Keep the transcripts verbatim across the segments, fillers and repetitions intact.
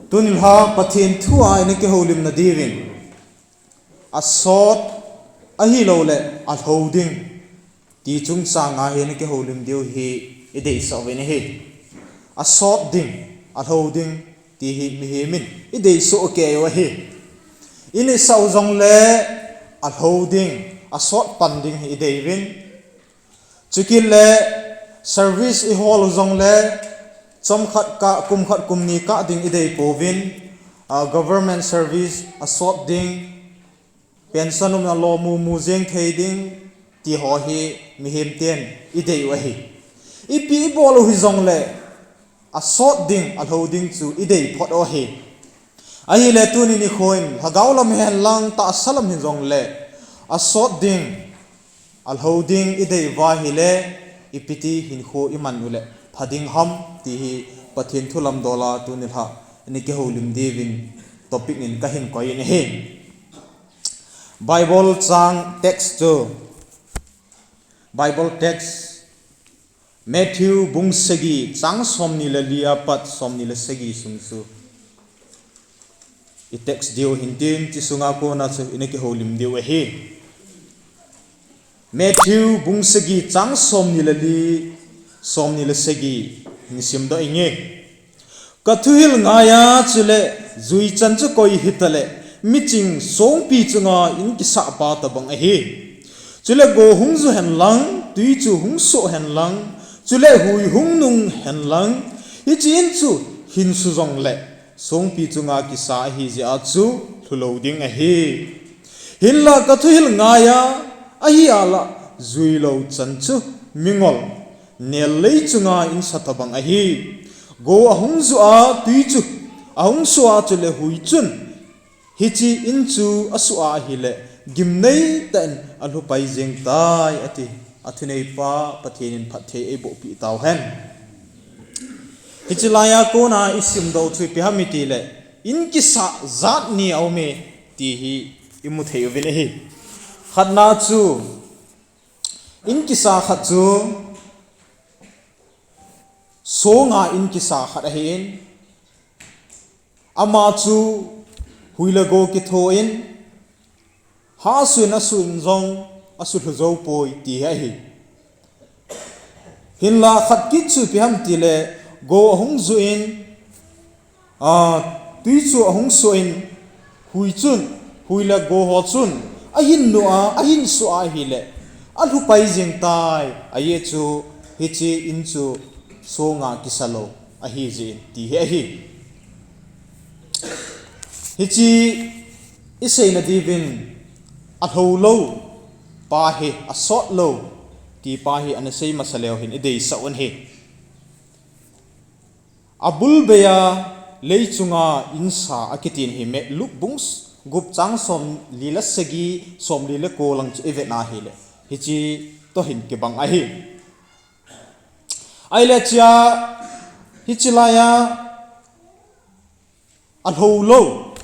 Tuni lha Pathen thu a ina kihoulimna diuvin, asot ahilouleh alhou ding ti chungchang a hi ina kihoulim diu hi ideisah uvin ahi. Asot ding, alhou ding ti hi mihem in ideisah kei u ahi. Ineisah u jongle alhou ding, asot pan ding hi idei uvin. Chukit le service ihol u jongle chomkhat kah, kumkhat kumni kah ding idei pouvin, ah, government service asot ding, pension umna lo mumu jeng thei ding, ti ho hi mihem ten idei u ahi. Ipi ibol u hijongle asot ding, alhou ding chu idei phot u ahi. Ahile tuni nikho in lhagao lam hihen lang, tahsa lam hijongle asot ding, alhou ding idei uva ahile, ipi ti hinkho iman uleh pha ding ham ti hi Pathen thu lam dol a tuni lha ina kihoulim diuvin topic in kahin koi in ahi. Bible chang text chu, Bible text Matthew bung sagi chang somni le li apat somni le sagi sung chu i text diu hintin, hiche sunga kona chu ina kihoulim diu ahi. Matthew bung sagi chang somni le li, somni le sagi, hin simdoh inge. Ka thuhil ngaiya chule juichan chu koi hitaleh, miching songpi chunga in kisah pa tobang ahi. Chule go hung ju hen lang, tui chu hung soh hen lang, chule hui hung nung hen lang, hiche in chu hin su jongleh songpi chunga kisa ahi jeh a chu lhu lou ding ahi. Hinla ka thuhil ngaiya, ahi a lah jui lou chan chu mingol nel lei chunga in sa tobang ahi. Go ahung ju a, tui chu ahung soh a, chule hui chun hiche in chu asoh a ahileh, gimnei tah in alhu pai jeng tai, ati. Athuneipa Pathen in phatthei eiboh peh tauhen. Hiche laiya kona isim doh chu ipi ham itileh, in kisah jat ni aume ti hi imu thei uvin ahi. Khatna chu, in kisah khat chu, songa in kisah khat ahin, ama chu hui le go kitho in, ha su in asu in jong asu lhu jou poi ti hi ahi. Hinla khat kit chu ipi ham itileh, go ahung ju in, a, tui chu ahung soh in, hui chun, hui le go ho chun ahin nu a, ahin soh a ahileh, alhu pai jeng tai, ajeh chu hiche in chu songa kisa lou ahi jeh in ti hi ahi. Hiche iseina diuvin alhou lou pa hi, asot lou ti pa hi ana sei masa leu hin ideisah un ahi. Abul beiya lei chunga in sa akitin hi Luke bung gup chang somli le sagi, somli le ko lang chu ivet na ahileh, hiche toh hin kibang ahi. Ahileh hichea, hiche laiya alhou lou,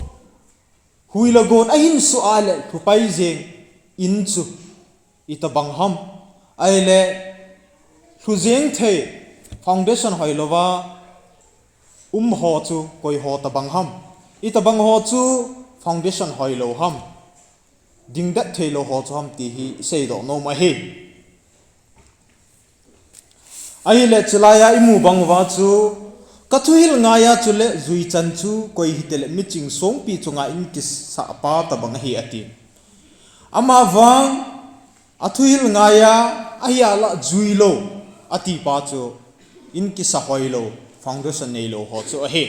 hui le gon ahin soh a leh lhu pai jeng in chu itobang ham? Ahileh lhu jeng thei, foundation hoi louva um ho chu koi ho tobang ham? Itobang ho chu foundation hoi lou ham? Dingdet thei lou ho chu ham ti hi isei doh nom ahi. Ahileh hiche laiya imu bang uva chu, ka thuhil ngaiya chule juichan chu koi hitaleh, miching songpi chunga in kisah pa tobang ahi, ati. Amavang, athuhil ngaiya, ahi a lah jui lou ati pa chu, in kisa hoi lou, foundation nei lou ho chu ahi.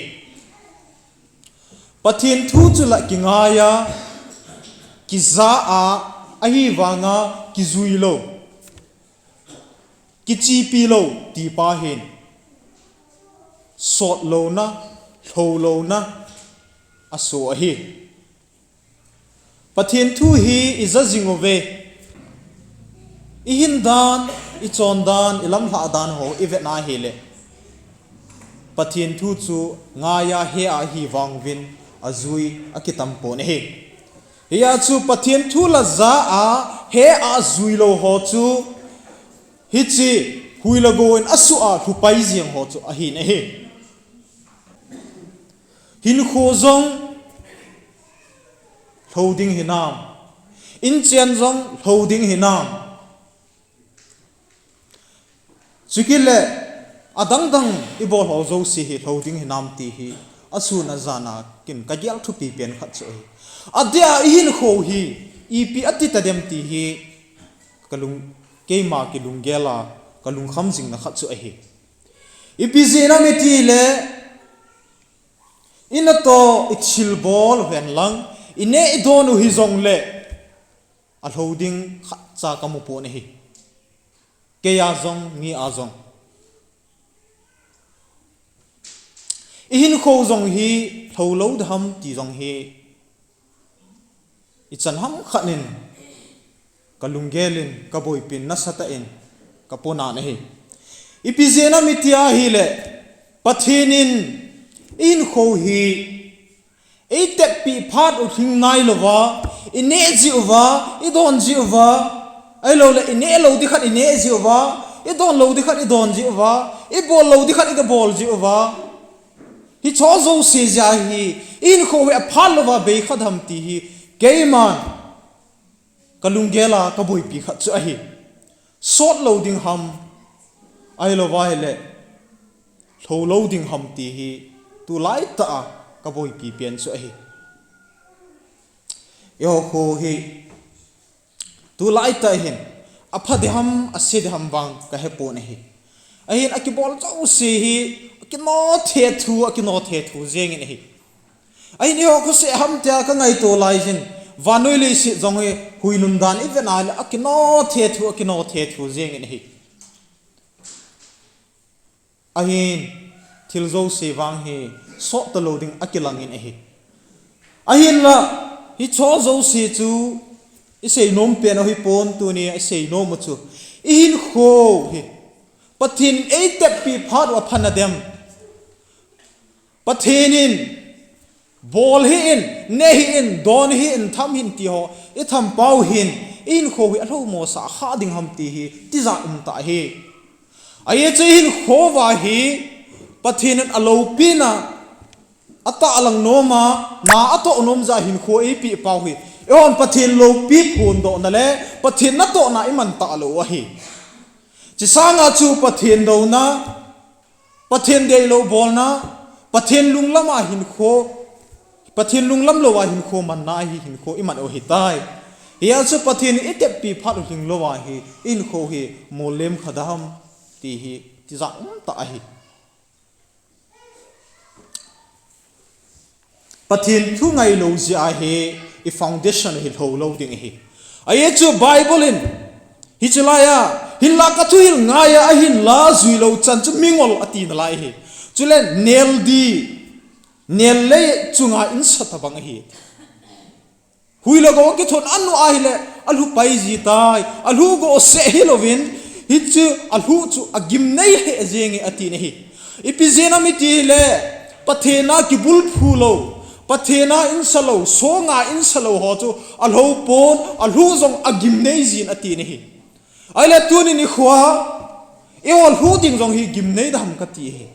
Pathen thu chu lah kingaiya, kija a, ahivanga kijui lou, kichepi lou ti pa hin sot louna, lhou louna asoh ahi. Pathen thu hi ija jing uve. Ihin dan, ichon dan, ilamlhah dan ho ivet na ahileh, Pathen thu chu ngaiya he a ahi vang uvin ajui akitam pon ahi. Hijeh chun Pathen thu lah ja a he a jui lou ho chu, hiche hui le go in asoh a lhu pai jeng ho chu ahin ahi. Hinkho jong lho ding hinam, inchen jong lho ding hinam. Chukit le adangdang ibol ho jouse hi lho ding hinam ti hi asun ajan a kin kagel thupi pen khat chu ahi. Adeh a ihinkho hi ipi ati tadem ti hi kalung, keima kilunggel a kalungkham jingna khat chu ahi. Ipi jeh ham itile, inatoh ithilbol u henlang, ineh idon u hijongle alho ding khatcha kamu pon ahi. Kei a jong, mi a jong. Ihinkho jong hi lho lou ding ham ti jong hi ichan ham khat in kalunggel in, kaboipi in, nasatah in kaponan ahi. Ipi jeh ham iti ahile, Pathen in ihinkho hi eiteppi phat u lhing nailouva, ineh jiuva, idon jiuva, ahiloule ineh lou ding khat ineh jiuva, idon lou ding khat idon jiuva, ibol lou ding khat ikabol jiuva, hicho jouse jeh a hi ihinkho hi aphat louva bei khat ham ti hi keiman kalunggel a kaboipi khat chu ahi. Sot lou ding ham, ahilouva ahile lho lou ding ham ti hi tulaitah a kaboipi pen chu ahi. Eiho kho hi tulaitah hin apha ding ham, ase ding ham vang kahepon ahi. Ahin akibol jouse hi akino thethu, akino thethu jengin ahi. Ahin eiho khoseh ham tia kangaito laijin, vannoi leiset jong hi huinun dan ivet a le akino thethu, akino thethu jengin ahi. Ahin thil jouse vang hi sot talou ding akilangin ahi. Ahinla hicho jouse chu iseinom pen u hipon, tunia iseinom u chu ihinkho hi Pathen in eiteppi phat u aphana dem? Pathen in bol hih in, neh hih in, don hih in, tham hih in ti ho ithampau hin, ihinkho hi alhoumosah kha ding ham ti hi tijat umtah ahi. Ajeh chu ihinkho uva hi Pathen in aloupina atahlang nom a, na atoh nom jeh a hinkho eipeh pau hi, eihon Pathen loupi phondohna le Pathen natohna iman talou u ahi. Chusanga chu Pathen douna, Pathen deilou bolna, Pathen lunglam a hinkho, Pathen lunglam louva hinkho manna hi hinkho iman u ahitai. Hijeh chun Pathen in iteppi phat u lhing louva hi ihinkho hi mollem kha ding ham ti hi tijat umtah ahi. Pathen thu ngailou jeh a hi i foundation hi lho lou ding ahi. Ajeh chu Bible in hiche laiya, hinla kathuhil ngaiya ahinla juilou chan chu mingol ati nalai ahi. Chule neldi, nellei chunga insa tabang ahi. Huile go kithon anu ahile alhu pai jitai, alhu go seh hilouvin, hiche alhu chu agimnei lheh jenge atin ahi. Ipi jeh ham itile, Pathen a kibulphu lou, Pathen a insa lou, songa insa lou ho chu alho pon, alhu jong agimnei jin atin ahi. Ahile tuni nikhoa eiho lhu ding jong hi gimnei ding ham kati ahi.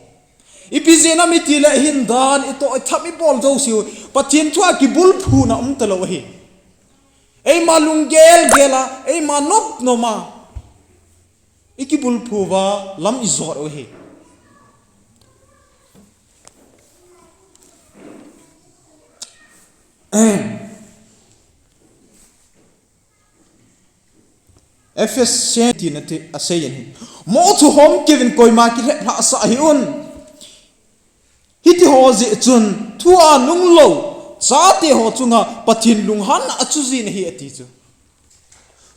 Ipi jeh ham itile, hindan itoh itham ibol jouseu Pathen thua kibulphuna umtalou ahi. Eima lunggel gel a, eima nop nom a ikibulphu uva lam ijot u ahi. Ephesian tin ati, aseiyin ahi. Moh chu homkeuvin koima kilheplhah sah hih un. Hitiho jeh chun thu a nunglou chate ho chunga Pathen lunghanna achujin ahi ati chu.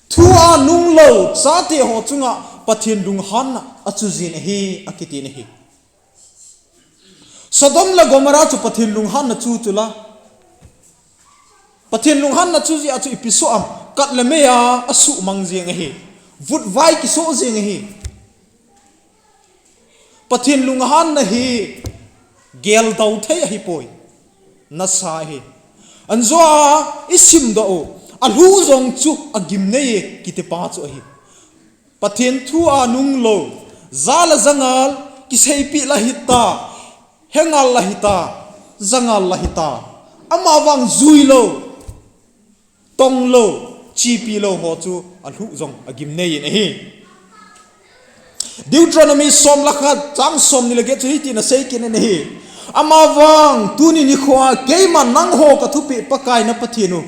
Thu a nunglou chate ho chunga Pathen lunghanna achujin ahi akitin ahi. Sodom le Gomorrah chu Pathen lunghanna chu chu la. Pathen lunghanna chu jeh a chu ipi soh am, kat le mei a asuhmang jeng ahi. Vutvai kisoh jeng ahi. Pathen lunghanna hi geldou thei ahipoi. Nasa ahi. Anjoa isimdoh u, alhu jong chu agimnei e kitipa chu ahi. Pathen thu a nunglou, ja le jangal, kiseipeh la hita, hengal la hita, jangal la hita. Amavang juilou, tonglou, chipilou ho chu alhuh jong agimnei in ahi. Deuteronomy som le khat chang somni le get chu hitin asei kit in ahi. Amavang tuni nikhoa keiman nangho kathupeh Pakai na Pathen u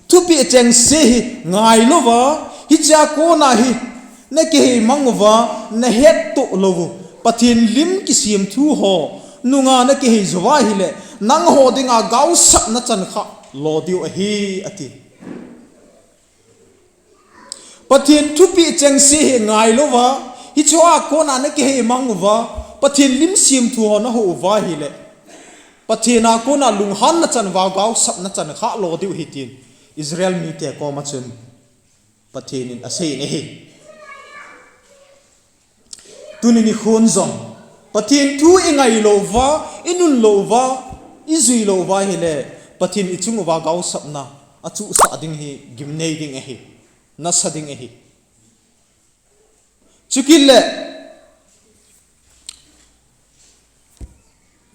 thupeh chengse hi ngailouva, hichea kona hi nakihei mang uva nahettoh lou u Pathen lim kisemthu ho nunga nakihei jouva ahile, nangho dinga gaosapna chan kha lo diu ahi, ati. Pathen thupeh chengse hi ngailouva, hichea kona nakihei mang uva, Pathen lim semthu ho naho uva ahile, Pathen a kona lunghanna chan uva gaosapna chan kha lo diu ahi, tin Israel mite koma chun Pathen in asei in ahi. Tuni nikhon jong Pathen thu ingailouva, inunlouva, ijuilouva ahile, Pathen ichung uva gaosapna achuhsah ding hi gimnei ding ahi, nasa ding ahi. Chukit le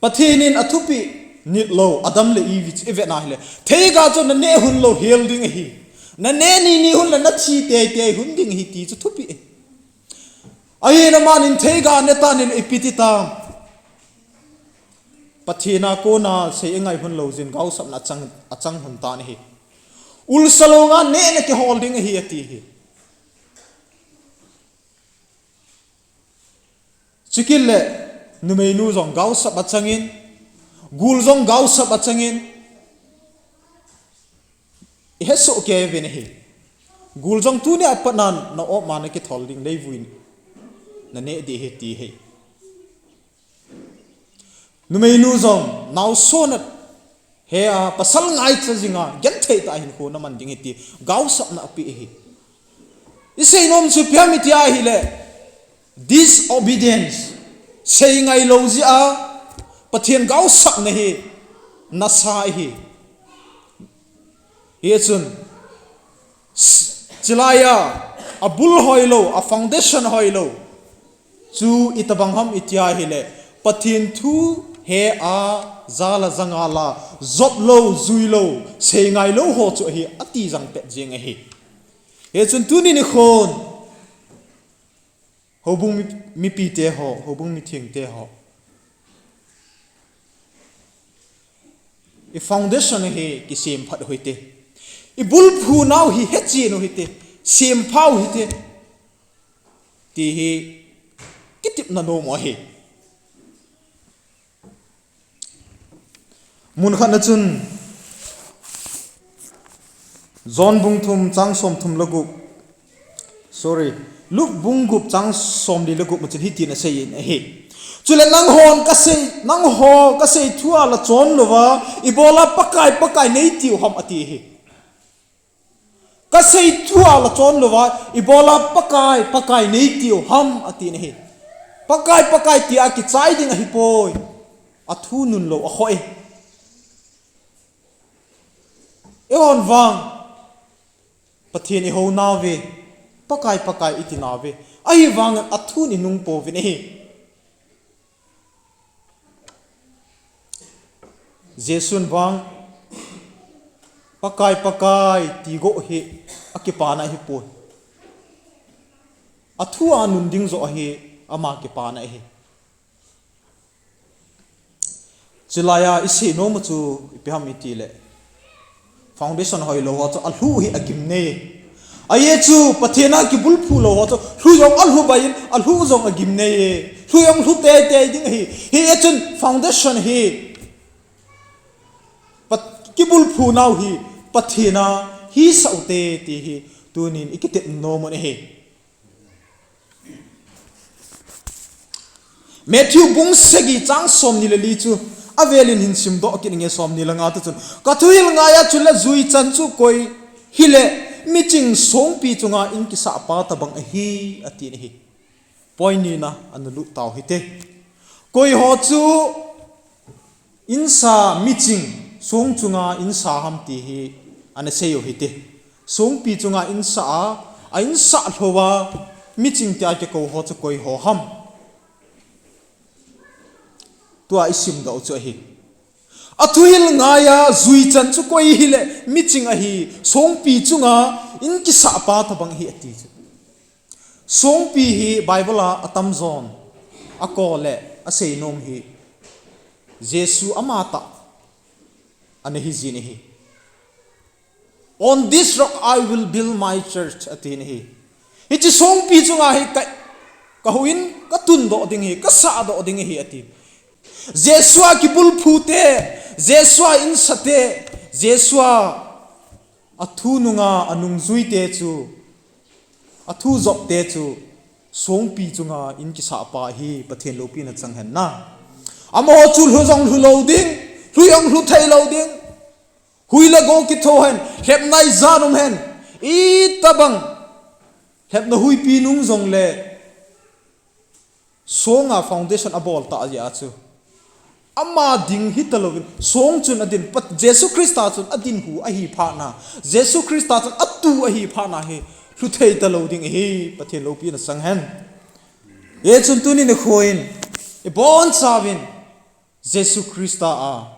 Pathen in athupeh nitlou Adam le Eve chu ivet na ahile, theiga chu naneh hunlou hel ding ahi, naneh nini hunle nathi teitei hun ding ahi ti chu thupeh ahi. Ahin amanin theiga netan in ipi ti tam? Pathen a kona sei ingai hunlou jin gaosapna achang, achang hun tan ahi. Ulsa longa neh nakihol ding ahi ati ahi. Chukit le numeinu jong gaosap achangin, gul jong gaosap achangin, ihesoh kei uvin ahi. Gul jong tunia pat nan na-op ma nakithol ding, leivui naneh ding ahi ti ahi. Numeinu jong naosona hea pasal ngaicha jinga genthei tah a hinkho naman ding ahi ti gaosapna apeh ahi. Isei nom chu ipi ham iti ahile, disobedience, sei ngailou jeh a Pathen gaosapna hi nasa ahi. Hichun, s-, chulaiya abul hoilou, a foundation hoilou chu itobang ham iti ahile, Pathen thu hea jala jangala joplou, juilou, sei ngailou ho chu ahi, ati jang pet jeng ahi. Hichun tuni nikhon houbung mi, mipite ho, houbung mithengte ho, i foundation hi kisemphat u hite, ibulphu nau hi hechen u hite, sempha u hite, ti hi kitepna nom u ahi. Mun khatna chun, John bung thum chang somthum le gup, sorry, Luke bung gup chang somli le gup ma chun hitin asei in ahi. Chule nanghon kasei, nangho kasei thua la chon louva, ibola Pakai, Pakai neitiu ham ati ahi. Kasei thua la chon louva, ibola Pakai, Pakai neitiu ham ati ahi. Pakai, Pakai tia kichai ding ahipoi. Athu nunlou akhoh e. Eihon vang Pathen ihounauve, Pakai, Pakai itinauve, ahivangin athun inung pouvin ahi. Jesun vang Pakai, Pakai ti go hi akipana ahipoi. Athua nun ding joh hi ama kipana ahi. Chulaiya isei nom u chu ipi ham itile, foundation hoilou ho chu alhuh hi agimnei. Ajeh chu Pathen a kibulphu lou ho chu lhu jong alhuh bai in, alhuh jong agimnei. Lhu jong lhu teitei ding ahi. Hichun foundation hi Pat-, kibulphu nau hi Pathen a hisah ute ti hi tunin ikitep nom u ahi. Matthew bung sagi chang somni le li chu avelin hin simdoh kit inge, somni le nga tu chun. Kathuhil ngaiya chule jui chan chu koi hile miching songpi chunga in kisah pa tobang ahi, atin ahi. Point nina ana lut tau hite. Koi ho chu insa miching song chunga insa ham ti hi ana sei u hite. Songpi chunga insa a, a insah lhou a miching tia kikou ho chu koi ho ham? Tua isimdoh u chu ahi. Athuhil ngaiya juichan chu koi hile miching ahi, songpi chunga in kisahpa tabang ahi ati chu. Songpi hi Bible a atamjon akol le aseinom hi Jesu amatah ana hijin ahi. On this rock I will build my church, atin ahi. Hiche songpi chunga hi ka, ka houin katundoh ding ahi, kasahdoh ding ahi, ati. Jesu a kibulphu te, Jesu a insa te, Jesu a athu nunga anungjui te chu, athu jop te chu, songpi chunga in kisahpa hi Pathen loupina chang hen na. Amaho chu lhu jong lhu lou ding, lhu jong lhu thei lou ding. Hui le go kitho hen, lhepna ijat um hen, itabang lhepna huipi nung jongle, songa foundation abol tah jeh a chu, ama ding hitalouvin, song chun adin, Pat-, Jesu Christa chun adin hu ahi phatna, Jesu Christa chun atu ahi phatna hi, lhu thei talou ding ahi, Pathen loupina chang hen. Hichun tuni nikhoin, ibonchauvin, Jesu Christa a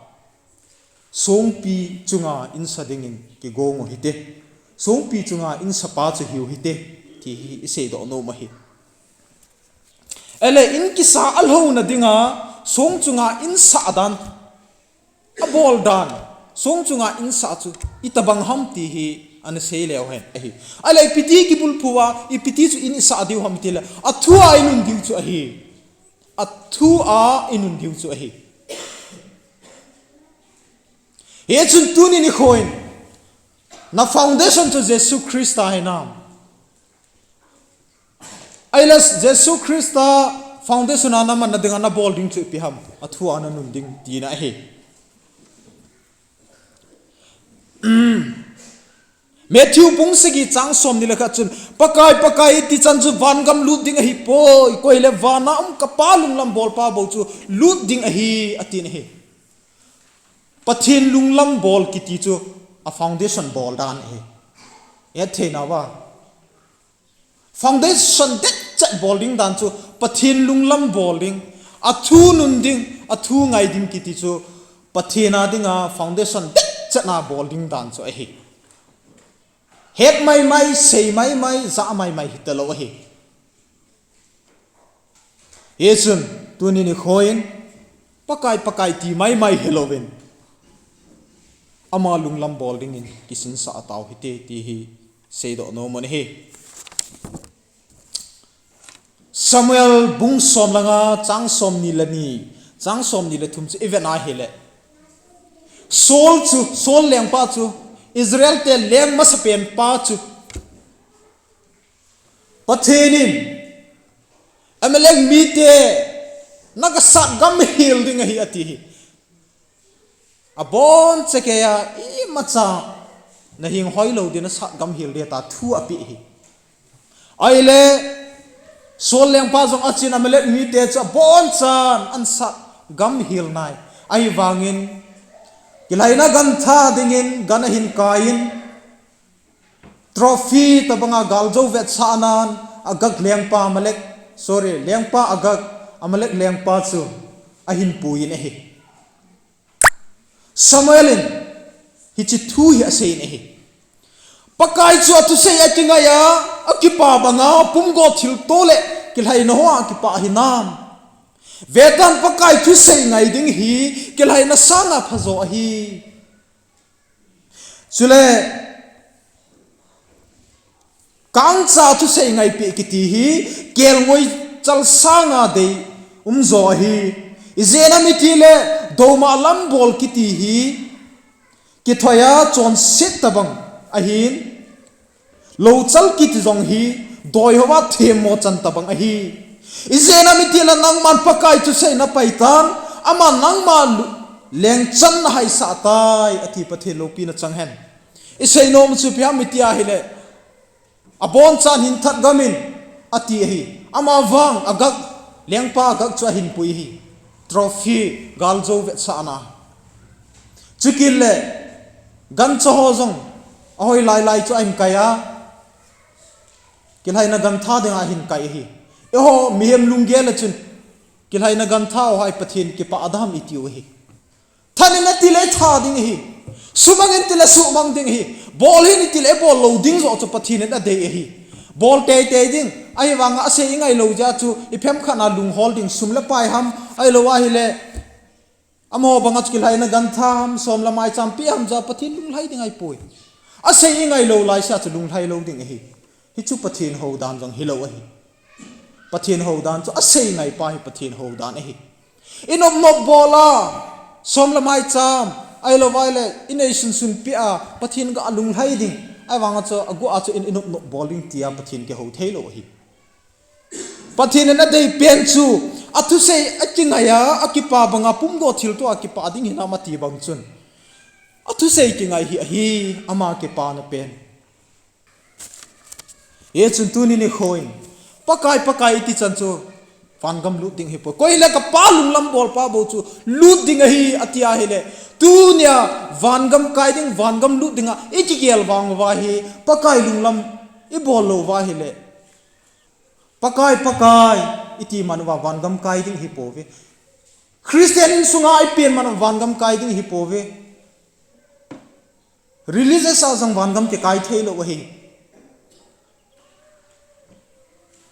songpi chunga insa dingin kigong u hite. Songpi chunga insapa chu hiu hite, ti hi iseidoh nom ahi. Ele in kisa alhouna dinga song chunga insah dan, abol dan, song chunga insah chu itabang ham ti hi ana sei leu hen ahi. Ale ipiti kibulphu a, ipiti chu in isah diu ham tile, athua inun diu chu ahi. Athua inun diu chu ahi. Hichun tuni nikhoin, na foundation chu Jesu Christa hinam? Ahile Jesu Christa foundation a namanna dinga nabol ding chu ipi ham? Athua nanun ding tina ahi. Matthew bung sagi chang somni le khat chun, Pakai, Pakai, iti chan chu vangam lut ding ahipoi, koi le vana um ka Pa lunglam bolpa bou chu lut ding ahi, atin ahi. Pathen lunglam bol kiti chu a foundation bol dan ahi. Hetthei nauva. Foundation detchet bol ding dan chu Pathen lunglam bol ding, athu nun ding, athu ngai ding kiti chu Pathen a dinga foundation detchet na bol ding dan chu ahi. Het maimai, sei maimai, ja maimai hitalou ahi. Hichun, tuni nikhoin, Pakai, Pakai ti maimai hilouvin, ama lunglam bol dingin kisinsah tau hite ti hi seidoh nom u ahi. Samuel bung som le nga chang somni le ni, chang somni le thum chu ivet a ahile, Saul chu, Saul lengpa chu, Israel te leng masapenpa chu, Pathen in Amalek mite nagasat gam hel ding ahi ati hi. Abonchakeiya imacha nahing hoilou ding, nasat gam hel ding tia thu apeh hi. Ahile Saul lengpa jong achin Amalek mite chu abonchan ansat gam hel nai. Ahivangin kilhaina gantha dingin gan ahin kaiyin, trophy tabanga galjou vetsahnan Agag lengpa Amalek, sorry, lengpa Agag, Amalek lengpa chu ahin puiyin ahi. Samuel in hiche thu hi aseiyin ahi. Pakai chu athusei akingaiya, akipa banga pumgo thilto le kilhaina hoa kipah hinam? Vetan, Pakai thusei ngai ding hi kilhaina sanga phajo ahi. Chule, kangcha thusei ngaipeh kiti hi, kelngoi chal sanga dei umjo ahi. Ijeh inem itile, douma lambol kiti hi, kithoiya chonset tabang ahin, louchal kiti jong hi, doihoa themmo chan tabang ahi. Ijeh inem itile nangman Pakai thusei napaitan, ama nangma lu-, lengchan nahaisah tai, ati. Pathen loupina chang hen. Iseinom chu ipi ham iti ahile, abonchan hin that gamin, ati ahi. Amavang Agag, lengpa Agag chu ahin pui ahi. Trophy, galjou vetsahna. Chukit le, gancha ho jong, ahoi lailai chu ahin kaiya, kilhaina gantha dinga ahin kai ahi. Eiho mihem lunggel a chun, kilhaina gantha ho hi Pathen kipah dam itiu ahi. Thanin ati le tha ding ahi. Sumang in tile sumang ding ahi. Bol hin itile bol lou ding joh chu Pathen in adei ahi. Bol teitei ding. Ahivanga asei ingai lou jeh chu iphem khat na lunghol ding, sum le pai ham, ahilou ahile amaho banga chu kilhaina gantha ham, som le mai cham pi ham jeh a Pathen lunglhai ding ahipoi. Asei ingai lou laisea chu lunglhai lou ding ahi. Hichu Pathen houdan jong hilou ahi. Pathen houdan chu asei ngai pa hi Pathen houdan ahi. Inop nop bol a, som le mai cham, ahilou ahile inei sunsun pi a Pathen ga lunglhai ding. Ahivanga chu agu a chu in, inop nop bol ding tia Pathen kihou thei lou ahi. Pathen in adei pen chu athusei akingai a, akipa banga pumgo thilto a kipa ding hinam ati bang chun, athusei kingai hi ahi, ama kipana pen. Hichun tuni nikho in, Pakai, Pakai iti chan chu vangam lut ding ahipoi. Koi le kapa lunglam bol pa bou chu lut ding ahi ati ahile, tunia vangam kai ding, vangam lut dinga ikigel vang uva hi, Pakai lunglam ibol lou uva ahile, Pakai, Pakai iti man uva vangam kai ding ahipouve. Christian insunga ipen man uva vangam kai ding ahipouve. Religious a jong vangam kikai thei lou ahi.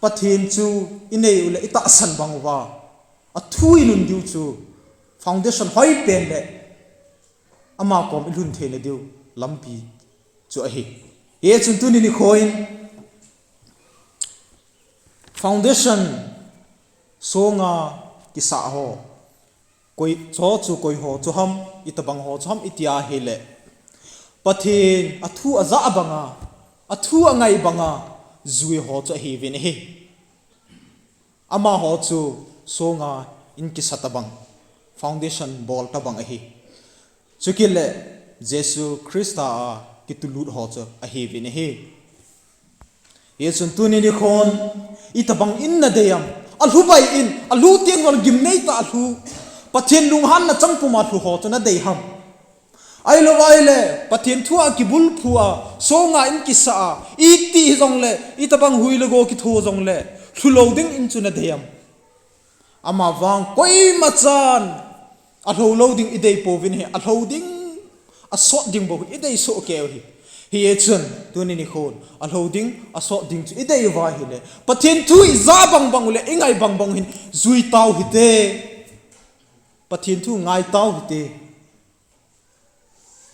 Pathen chu inei u le itahsan bang uva, athu ilhun diu chu foundation hoi pen le ama kom ilhun theina diu lampi chu ahi. Hichun tuni nikho in foundation songa kisah ho, koi cho chu, koi ho chu ham, itabang ho chu ham iti ahile, Pathen athu aja banga, athu angai banga jui ho chu ahiuvin ahi. Amaho chu songa in kisa tabang, foundation bol tabang ahi. Chukit le Jesu Christa a kitulut ho chu ahiuvin ahi. Hichun tuni nikhon itabang in nadei am? Alhu bai in, alhu teng jong gimnei tah alhu, Pathen lunghanna changpum a lhu ho chu nadei ham? Ahilou ahile Pathen thu a kibulphu a, songa in kisa a, iti hijongle, itabang hui le go kitho jongle, lhu lou ding in chu nadei am? Amavang koima chan alhou lou ding idei pouvin ahi, alhou ding, asot ding bou hi idei soh kei u ahi. Hichun tuni nikhon alhou ding, asot ding chu idei uva ahile, Pathen thu ija bang bang u le ingai bang bang u hin jui tau hite. Pathen thu ngai tau hite.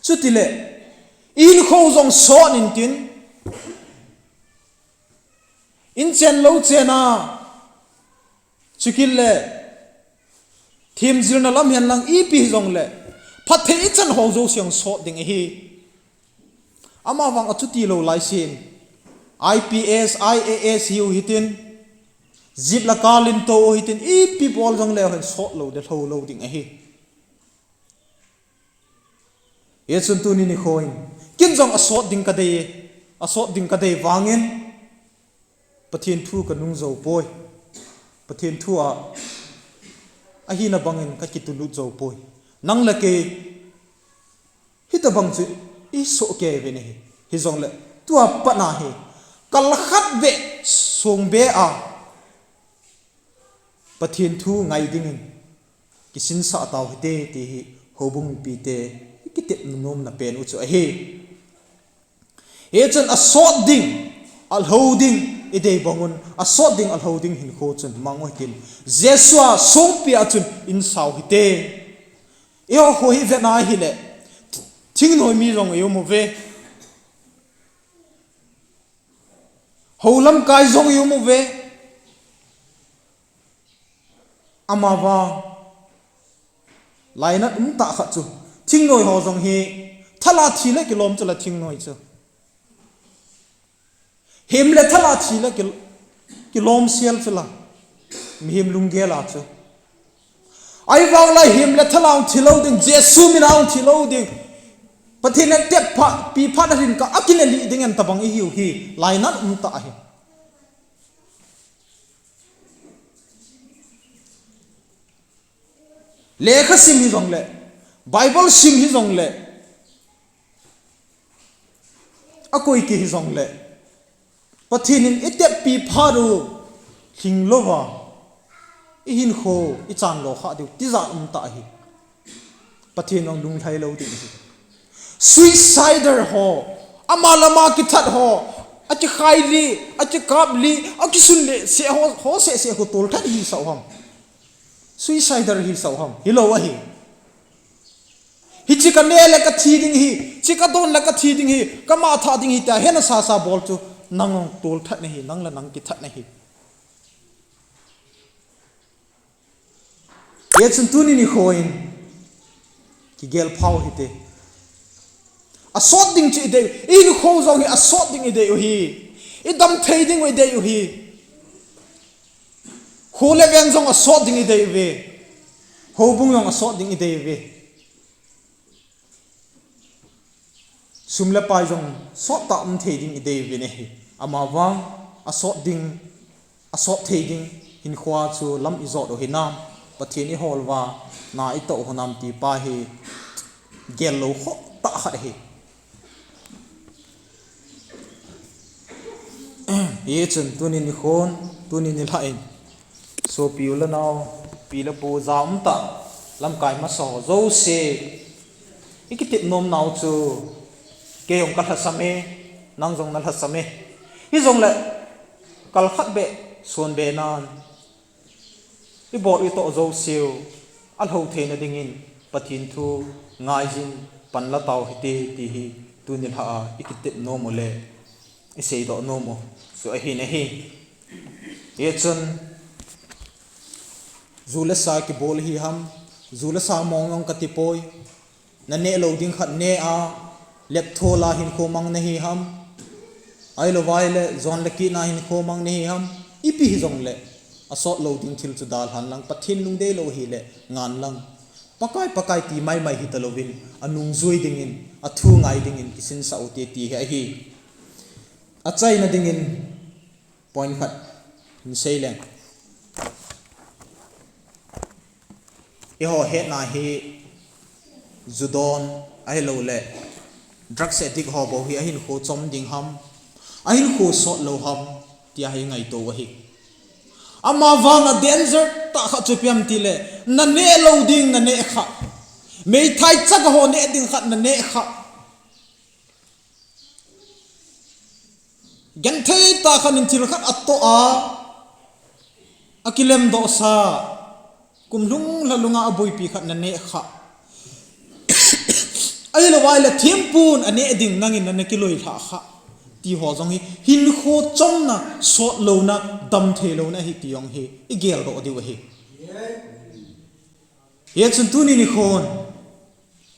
Chutile, inkho jong sot intin, in chen lou chen a, chukit le, themjilna lam hen lang ipi hijongle, phatthei ichan ho jouse jong sot ding ahi. Amavang achuti lou laisen, I P S, I A S hiu hitin, jeep la car in tou hitin, ipi bol jongle hin sot lou de, lhou lou ding ahi. Hichun tuni nikhon, ken jong asot ding kadei, asot ding kadei vangin, Pathen thu kanung jou poi. Pathen thu a, ahina bangin kakitulut jou poi. Nang le kei, hitabang chu isoh kei uvin ahi. Hijongle, tua pat na hi, kal khat beh song beh a, Pathen thu ngai dingin kisinsah tau hite, ti hi houbung mipite kitepna nomna pen u chu ahi. Hichun asot ding, alhou ding, idei bang un, asot ding, alhou ding hinkho chun mang u hitin, Jesu a songpi a chun in sao hite. Eiho kho hi vetna ahile, thingnoi mi jong i um uve. Hou lamkai jong i um uve. Amavang lainat umtah khat chu, thingnoi ho jong hi, thala thi le kilom chu la thingnoi chu. Hem le thala thi le kil-, kilom sel chu la. Mihem lunggel a chu. Ahivang la hem le thala hung thi lou ding, Jesu min a hung thi lou ding. Pathen in tep pha, pi phat a hin ka akinelih ding en tabang ihiu hi, lainat umtah ahi. Lekha sim hijongle, Bible sim hijongle, akoi kei hijongle, Pathen in iteppi phat u lhing louva, ihinkho ichan lo kha diu tijat umtah ahi. Pathen jong lunglhai lou ding ahi. Suicider ho, ama le ama kithat ho, akikhai li, akikap li, akisun le seh ho, ho seh seh ho tolthat hi sao ham. Suicider hi sao ham. Hilou ahi. Hiche kane le kathi ding ahi, hiche kadon le kathi ding ahi, kama tha ding ahi tia hena sasa bol chu nang jong tolthat nahi, nang le nang kithat nahi. Hichun tuni nikho in kigel phau hite. Asot ding chu idei u, ihinkho jong hi asot ding idei u ahi. Idam thei ding u idei u ahi. Kho le veng jong asot ding idei uve. Houbung jong asot ding idei uve. Sum le pai jong sottah um thei ding idei uvin ahi. Amavang asot ding, asot thei ding hinkhoa chu lam ijot u hinam, Pathen ihol uva na itoh u hinam ti pa hi gel lou khoh tah khat ahi. Hichun tuni nikhon, tuni nilhah in sopi u le nao, pi le pu, ja umtah, lamkai masa ho jouse ikitep nom nau chu kei jong kalhasam e, nang jong nalhasam e. Hijongle kal khat beh suon beh nan ibol itoh jouseu alhou theina dingin Pathen thu ngaijin pan la tau hite ti hi tuni nilhah a ikitep nom u le iseidoh nom u chu ahin ahi. Hichun ju le sa kibol hi ham, ju le sa mong jong kati poi. Naneh lou ding khat neh a, lepthol a hinkho mang nahi ham. Ahilou vai le jon le kihna hinkho mang nahi ham. Ipi hijongle asot lou ding thil chu dalhan lang, Pathen lungdei lou hile ngan lang. Pakai, Pakai ti maimai hita louvin, anungjui dingin, athu ngai dingin kisinsah u te ti hi ahi. Achaina dingin point khat hin sei leng. Eiho hetna hi ju don ahilou le drugs addict ho bou hi ahinkho chom ding ham, ahinkho sot lou ham, tia hi ngaito u ahi. Amavang a danger tah khat chu ipi ham tile, naneh lou ding naneh kha. Meithai chaga ho neh ding khat naneh kha. Genthei tah khat in thil khat atoh a, akilemdoh sa, kum lhung lha lunga aboipi khat naneh kha. Ahilou vai le thempun aneh ding nangin nana kiloi lhah kha. Ti ho jong hi hinkho chomna, sot louna, dam thei louna ahi ti jong hi igeldoh diu ahi. Hichun tuni nikhon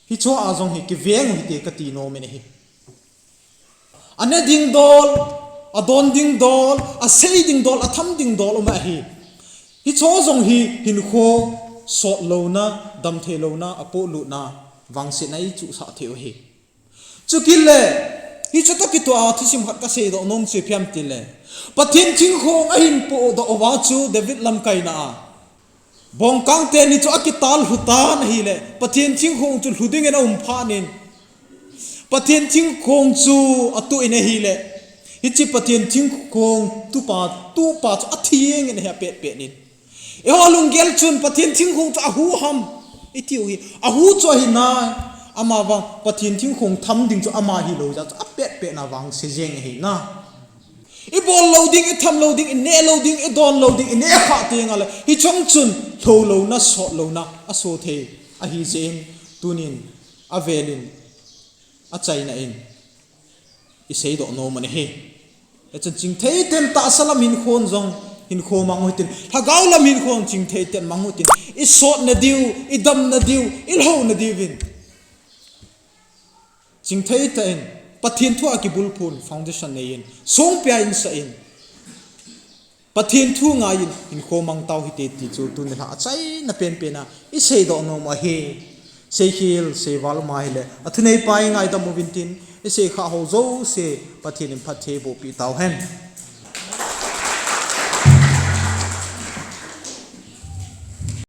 hicheho a jong hi kiveng u hite kati nom in ahi. Aneh ding dol, adon ding dol, asei ding dol, atham ding dol um ahi. Hicheho jong hi hinkho sot louna, dam thei louna, apohlutna, vangsetna ichuhsah thei u ahi. Chukit le, hiche toh kitoh a thusim khat kaseidoh nom chu ipi ham tile, Pathen thingkhong ahin pohdoh uva chu David lamkaina a bongkang teni chu akital lhu tan ahile, Pathen thingkhong chu lhu dingin aum phat in, Pathen thingkhong chu atuh in ahile, hiche Pathen thingkhong tupa, tuhpa chu athi jeng in ahi apet pet in. Eiho lunggel chun Pathen thingkhong chu ahu ham itiu hi, ahu chu ahi nai. Amavang Pathen thingkhong tham ding chu ama hilou jeh chu apet pet na vangse jeng ahi na. Ibol lou ding, itham lou ding, ineh lou ding, idon lou ding, ineh kha teng le hicheng chun lhou louna, sot louna aso thei ahi jeh in tunin avel in, achaina in iseidoh nom u ahi. Hichun chingthei ten tahsa lam hinkhon jong hinkho mang u hitin, lhagao lam hinkhon chingthei ten mang u hitin, isotna diu, idamna diu, ilhouna diuvin chingthei tah in Pathen thu a kibulphun foundation nei in, songpia in sa in, Pathen thu ngai in hinkho mang tau hite ti chu tuni nilhah achaina penpen a iseidoh nom u ahi. Seikhel seival um ahile athuneipa ingaidam uvin tin, iseikhah ho jouse Pathen in phatthei eiboh peh tau hen.